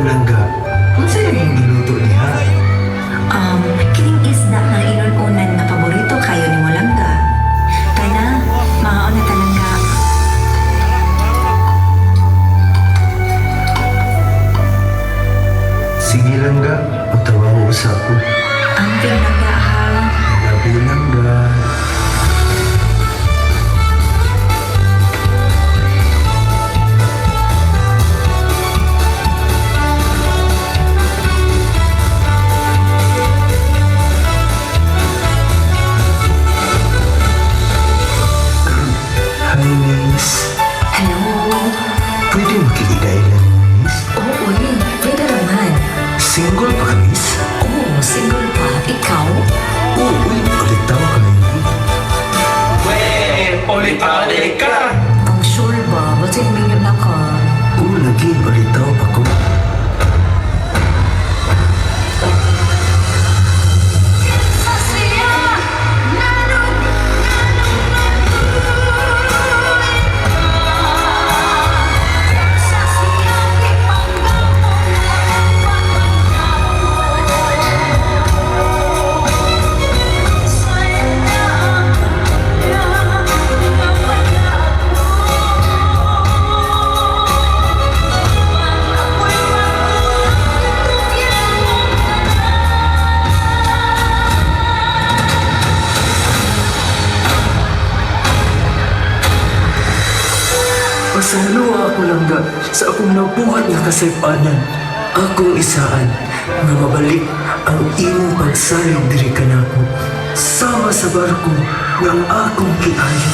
Langga, unsa imong giluto diha? Kining isda nga inununan nga paborito kayo nimo, Langga. Kana, mangaon na ta, Langga. Sige, Langga, magtrabaho usa ko. Amping, Langga, ha. Love you, Langga. Hi, miss. Hello. Pwede makikigailan, miss? Oo, eh. Pwede naman. Single pa ka, miss? Oo, single pa. Ikaw? Oo, uy, ulitaw ka lagi. Weh, ulitaw ka! Ang sure ba? Ba't minyo na ka? Oo, lagi, ulitaw pa ko. Pasayloa ako, Langga, sa akong nabuhat nga kasaypanan. Akong isaan nga mabalik ang imong pagsalig diri kanako. Sama sa barko nga akong giayo.